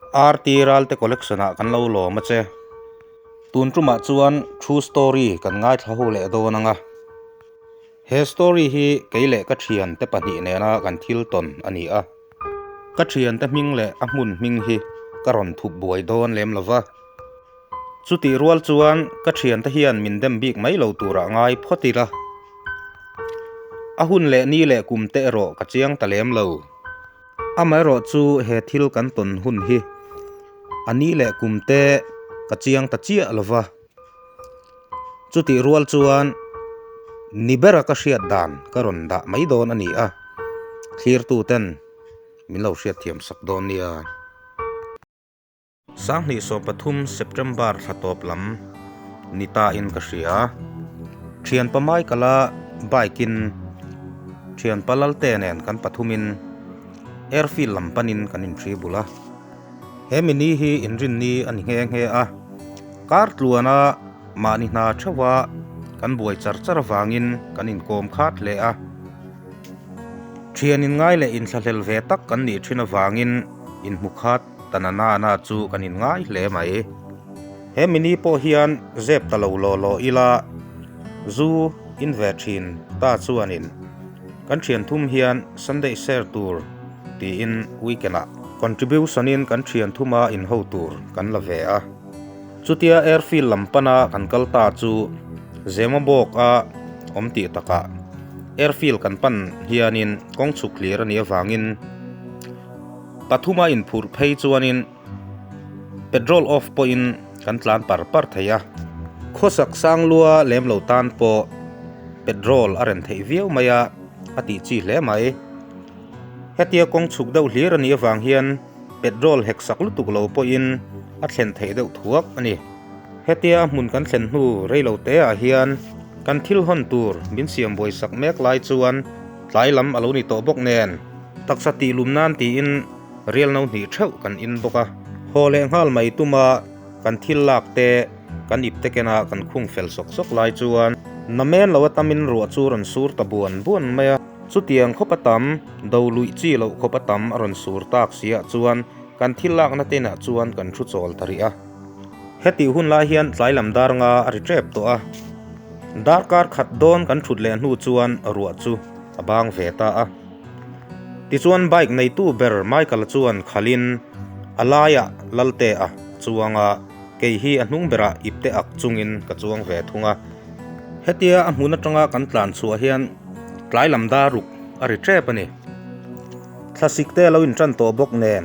RT Ralte Collection ah kan lo lawm a che. Tun tumah chuan true story kan ngaithla ho leh dawn ang a. He story hi kei leh ka thiante pahnih nena kan thil tawn a ni a. Ka thiante hming leh a hmun hming hi ka rawn thup buai dawn lem lo va. Chutih rual chuan ka thiante hian min dem bik mai lo turah ngai phawt ila. A hun leh ni leh kum te erawh ka chiang ta lem lo. Amaherawh chu he thil kan tawn hun hi a ni leh kum te ka chiang ta chiah lo va. Chutih rual chuan ni bera ka hriat dan ka rawn dah mai dawn a ni a, thlirtu ten min lo hriatthiam sak dawn nia. 2013 September thla tawp lam ni ta in ka hria. Thianpa Michael-a bike in thianpa Lalte nen kan pathumin airfield lam panin kan inthri bul a. He mini hi inrinni a ni nghe nghe a, kar tluana mahni hna theuha kan buai char char avangin kan inkawm khat hle a. Thian inngai leh inthlahlel ve tak kan nih thin avangin inhmu khat ta na na na chu kan inngai hle mai. He mini pawh hian zep ta lo law law ila, zu in ve thin ta chuanin kan thian thum hian Sunday share tur tiin weekend ah contribution in kan thian thuma inho tur kan la ve a. Chutia airfield lam pana kan kal ta chu Zemabawk a awm tih takah airfield kan pan hianin kawng chhuk hlir a nih avangin pathuma inphurh phei chuanin petrol off pawhin kan tlan par par thei a. Khawsak sanglua lem lo tan pawh petrol a ren theih viau mai a, a tih chi hle mai. Hetia kawng chhuk deuh hlir a nih avang hian petrol hek sak lutuk lo pawhin a thlen theih deuh thuak a ni. Hetia hmun kan thlen hnu rei lo te ah hian kan thil hawn tur min siam buai sak mek lai chuan tlai lam a lo ni tawh bawk nen taksa tih lum nan tiin rial no hnih theuh kan in bawk a. Haw leh nghal mai tuma kan thil lak te kan ip te kena kan khung fel sawk sawk lai chuan namen lo atamin ruah chu rawn sur ta buan buan mai a. Chutiang khawp a tam, do luih chi loh khawp a tam a rawn sur tak si ah chuan kan thil lakna te inah chuan kan thu chawl ta rih a. Hetih hun lai hian tlai lam dar nga a ri tep tawh a. Darkar khat dawn kan thut leh hnu chuan ruah chu a bang ve ta a. Tichuan bike neitu ber Michael-a chuan khalin a laiah Lalte-a chuang a, kei hi a hnung berah ipte ak chungin ka chuang ve thung a. Hetia a hmun atanga kan tlan chhuah hian tlai lam dar ruk a ri tep a ni. Thlasik te a lo intan tawh bawk nen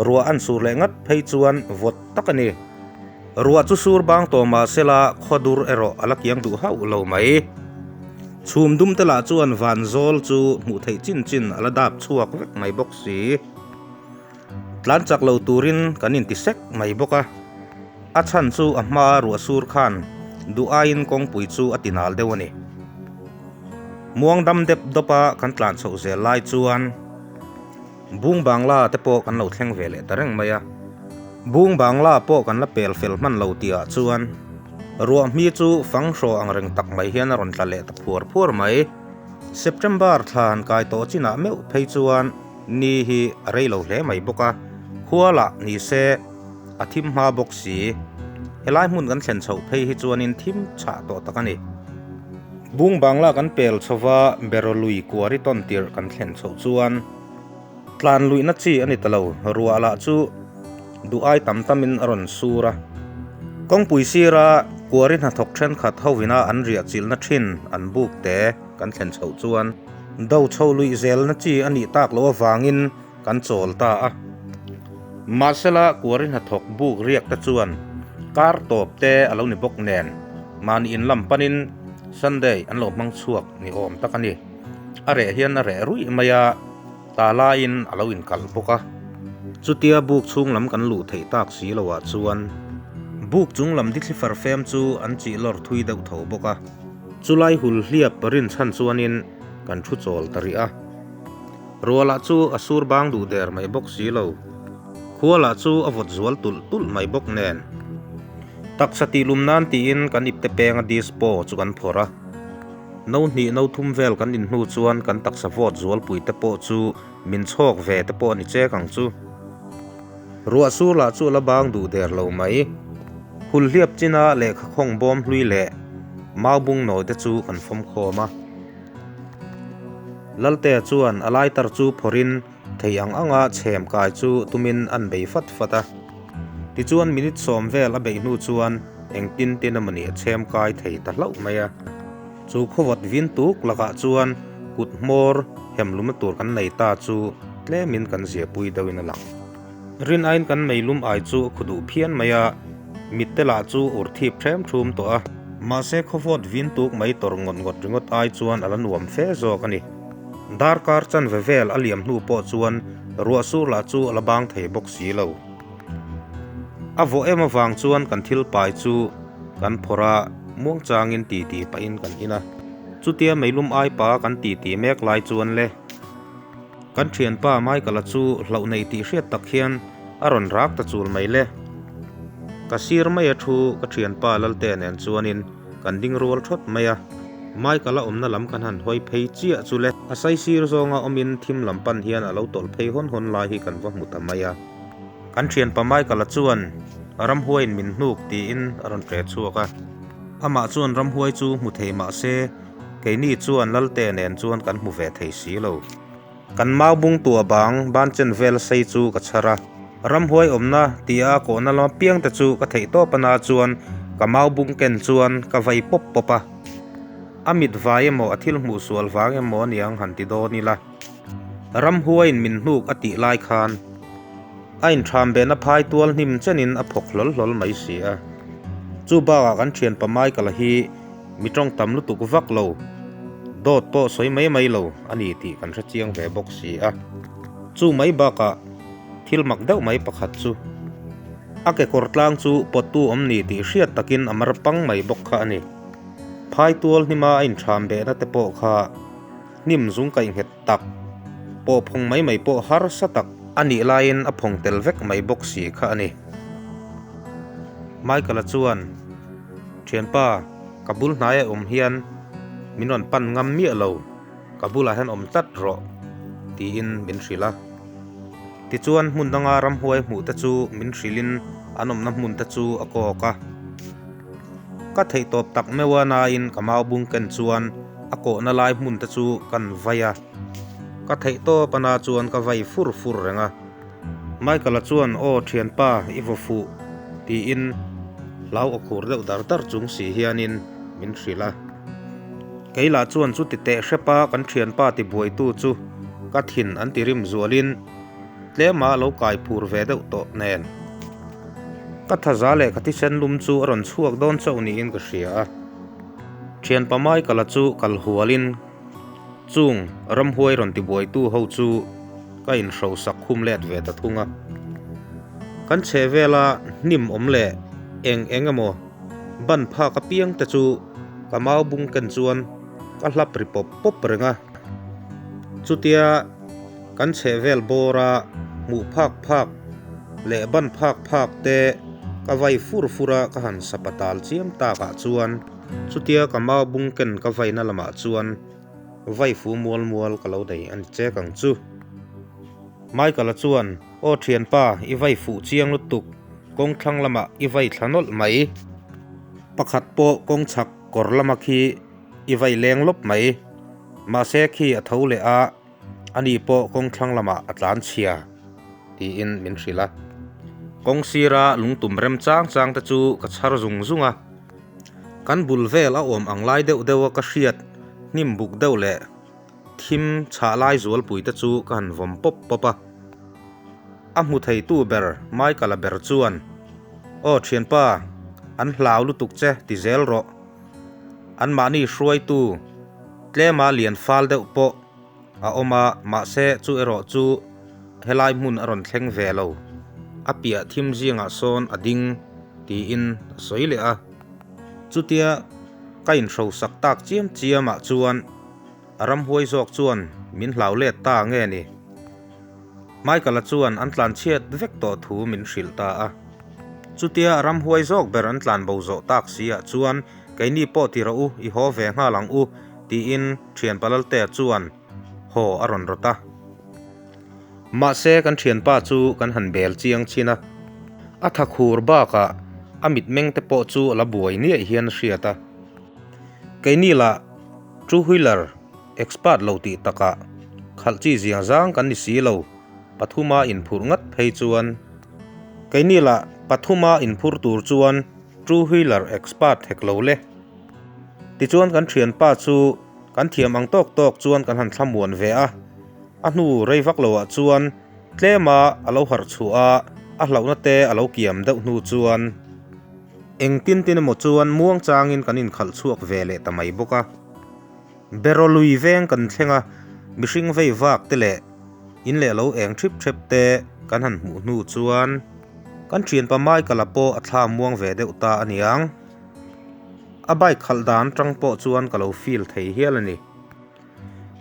ruah an sur leh ngat phei chuan vawt tak a ni. Ruah chu sur bang tawh mah sela khaw dur erawh a la kiang duh hauh lo mai. Chhum dum te lah chuan van zawl chu hmuh theih chin chin a la dap chhuak vek mai bawk si. Tlan chak lo turin kan inti sek mai bawk a, a chhan chu a hmaa ruah sur khan duh aiin kawngpui chu a ti nal deuh a ni. Muang dam dep dawpa kan tlan chhoh zel lai chuan Bung Bangla te pawh kan lo thleng ve leh ta reng mai a. Bung Bangla pawh kan la pel fel hman lo tihah chuan ruah hmi chu fang hraw ang reng tak mai hian a rawn tla leh ta phuar phuar mai. September thla han kai tawh chinah meuh phei chuan Ni hi a rei lo hle mai bawk a, khua lah ni se a thim hma bawk si. Helai hmun kan thlen chhoh phei hi chuanin thim chhah tawh tak a ni. Bung Bangla kan pel chho va Beraw lui kuari tawn tirh kan thlen chhoh chuan tlan luihna chi a ni ta lo, ruah lah chu duh ai tam tamin a rawn sur a. Kawngpui sira kuari hnathawk thenkhat hovina an riah chilhna thin an buk te kan thlen chhoh chuan Do chho luih zelna chi a nih tak loh avangin kan chawl ta a. Mahsela kuari hnathawk buk riak te chuan kar tawp te a lo ni bawk nen mahni in lam panin Sunday an lo hmang chhuak ni awm tak a ni. A reh hian a reh ruih mai a, ta laiin a lo inkalh bawk a. Chutia buk chhung lam kan luh theih tak si loah chuan buk chung lam dithli farfem chu an chih lawr thui deuh tho bawk a. Chulai hul hliap rinchhan chuanin kan thu chawl ta rih a. Rualah chu a sur bang duh der mai bawk si lo. Khualah chu a vawt zual tulh tulh mai bawk nen. Taksa tihlum nan tiin kan ipte penga dispo chu kan phawrh a. No hnih no thum vel kan in hnu chuan kan taksa vawt zualpui te pawh chu min chhawk ve te pawh a ni chek ang chu. Ruah sur lah chu a la bang duh der lo mai. Hulhliap china lehkha khawng bawm hlui leh mau bung nawi te chu kan fawm khawm a. Laltea chuan a lighter chu phawrhin thei ang anga chhem kai chu tumin an bei fat fat a. Tichuan minute sawm vel a beih hnu chuan engtin tin emawni a chhem kai thei ta hlauh mai a. Chu khawvawt vin tuk lakah chuan kut hmawr hemlumna tur kan nei ta chu tlemin kan ziahpui deuhin a lang. Rin aiin kan meilum ai chu a khu duh phian mai a, mitte lah chu ur thip ṭhem ṭhum tawh a. Mahse khawvawt vin tuk mai tawrh ngawt ngawt ringawt ai chuan a la nuam fe zawk a ni. Darkar chanve vel a liam hnu pawh chuan ruah sur lah chu a la bang thei bawk si lo. A vawh em avang chuan kan thil pai chu kan phawrh a, muangchangin titi pahin kan in a. Chutia meilum ai pa kan titi mek lai chuan le. Kan thianpa Michael-a chu hlauh nei tih hriat tak hian a rawn rak ta chul mai le. Ka sir mai a thu ka thianpa Lalte nen chuanin kan ding rual thawt mai a, Michael-a awmna lam kan han hawi phei chiah chu le. A saisir zawnga awmin thim lam pan hian a lo tawlh phei hawn hawn lai hi kan va hmu ta mai a. Kan thianpa Michael-a chuan ramhuaiin min hnuk tiin a rawn ṭe chhuak a. Amah chuan ramhuai chu hmu thei mah se Keini chuan Lalte nen chuan kan hmu ve thei si lo. Kan mau bung tua bang ban chen vel sei chu ka chhar a. Ramhuai awmna tia kawhna lama piang te chu ka theih tawp ana chuan ka mau bung ken chuan ka vai pawp pawp a. A mit vai emaw a thil hmuh sual vang emaw aniang han ti dawn ila. Ramhuaiin min hnuk a tih lai khan a intham behna phai tual hnim chenin a phawk hlawl hlawl mai si a. Chu bakah kan thianpa Michael-a hi Mi tawng tam lutuk vak lo, dawt pawh sawi mai mai lo a ni tih kan hre chiang ve bawk si a. Chu mai bakah thil mak deuh mai pakhat chu a kekawr tlang chu pawttu awm ni tih hriat takin a mar pang mai bawk kha a ni. Phai tual hnima a intham behna te pawh kha hnim zung kaih nghet tak, pawh phawng mai mai pawh harsa tak a nih laiin a phawng tel vek mai bawk si kha a ni. Michael-a chuan. Thianpa, ka bul hnaia awm hian min rawn pan ngam miah lo, ka bulah hian awm tlat rawh, tiin min hrilh a. Tichuan hmun danga ramhuai hmuh te chu min hrilhin an awmna hmun te chu a kawk a. Ka theihtawp tak meuh a nain ka mau bung ken chuan a kawhna lai hmun te chu kan vai a. Ka theihtawp a na chuan ka vai fur fur reng a. Michael-a chuan, Aw thianpa, i vaw fuh, tiin hlau aw khur deuh dar dar chung si hianin min hrilh a. Kei lah chuan chuti teh hrepa kan thianpa tibuaitu chu ka thin an ti rim zualin tlema a lo kai phur ve deuh tawh nen. Ka thaza leh ka thisen lum chu a rawn chhuak dawn chauh niin ka hria a. Thianpa Michael-a chu kal hualin Chung ramhuai rawn tibuaitu ho chu ka inhrosak khum let ve ta thung a. Kan chheh vela hnim awm leh eng eng emaw ban phak apiang te chu ka mau bung ken chuan ka hlap ri pawp pawp reng a. Chutia kan chheh vel bawra hmuh phak phak leh ban phak phak te ka vai fur fur a ka han sapatal chiam takah chuan, Chutia ka mau bung ken ka vaina lamah chuan vai fu mual mual ka lo nei a ni chek ang chu. Michael-a chuan, Aw thianpa, i vai fuh chiang lutuk, kawng thlang lamah i vai thla nawlh mai. Pakhat pawh kawng chhak kawr lama khi i vai leng lawp mai. Mahse khi a tho leh a, ani pawh kawng thlang lamah a tlan chhia, tiin min hrilh a. Kawng sira lungtum rem chang chang te chu ka chhar zung zung a. Kan bul vel a awm ang lai deuh deuh a ka hriat hnim buk deuh leh thim chhah lai zualpui te chu ka han vawm pawp pawp a. A hmu theitu ber Michael-a ber chuan, Aw thianpa, an hlau lutuk che ti zel rawh. Anmahni hruaitu tlema lian fal deuh pawh a awm a, mahse chu erawh chu helai hmun a rawn thleng ve lo, a piah thim zingah sawn a ding tiin a sawi leh a. Chutia ka inhrosak tak chiam chiamah chuan a ramhuai zawk chuan min hlau let ta nge ni? Michael-a chuan an tlan chhiat vek tawh thu min hrilh ta a. Chutia a ramhuai zawk ber an tlan bo zawh tak si ah chuan keini pawh ti rawh u, i haw ve nghal ang u tiin thian Palaltea chuan haw a rawn rawt a. Mahse kan thianpa chu kan han bel chiang chin a, a tha khur bakah a mitmeng te pawh chu a la buai niaih hian a hriat a. Keini lah two wheeler expert lo tih takah khalh chi ziang zang kan ni si lo, pathuma inphurh ngat phei chuan. Keini lah pathuma inphur tur chuan two wheeler expert hek lo le. Tichuan kan thianpa chu kan thiam ang tawk tawk chuan kan han thlamuan ve a, a hnu rei vak loah chuan tlema a lo harh chhuah a, a hlauhna te a lo kiam deuh hnu chuan engtin tin emaw chuan muang changin kan inkhalh chhuak ve leh ta mai bawk a. Beraw lui veng kan thleng a, mihring vei vak te leh in leh lo eng thip thep te kan han hmuh hnu chuan kan thianpa Michael-a pawh a thla muang ve deuh ta a niang. A bike khalh dan atang pawh chuan ka lo feel thei hial a ni.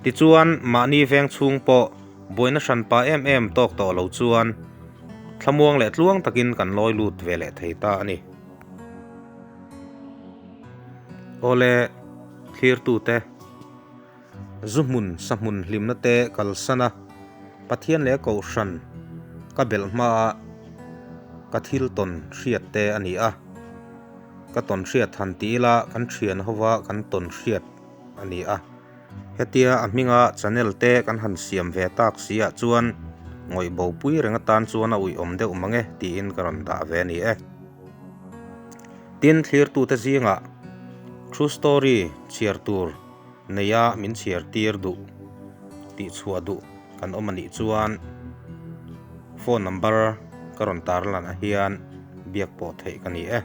Tichuan mahni veng chhung pawh buaina hran pa em em tawk tawh lo chuan thlamuang leh tluang takin kan lawi lut ve leh thei ta a ni. Awle thlirtute, zu hmun sa hmun hlimna te kalsan a, Pathian leh Kohhran ka belh hmaa ka thil tawn hriat te a ni a. Ka tawn hriat han ti ila kan thian hova kan tawn hriat a ni a. Hetia a hminga channel te kan han siam ve tak si ah chuan ngawih bo pui reng atan chuan a uiawm deuh mang e tiin ka rawn dah ve a ni e. Tin thlirtute zingah true story chhiar tur neia min chhiar tir duh tih chhuah duh kan awm a nih chuan phone number ka rawn tarlan ah hian biak pawh theih ka ni e.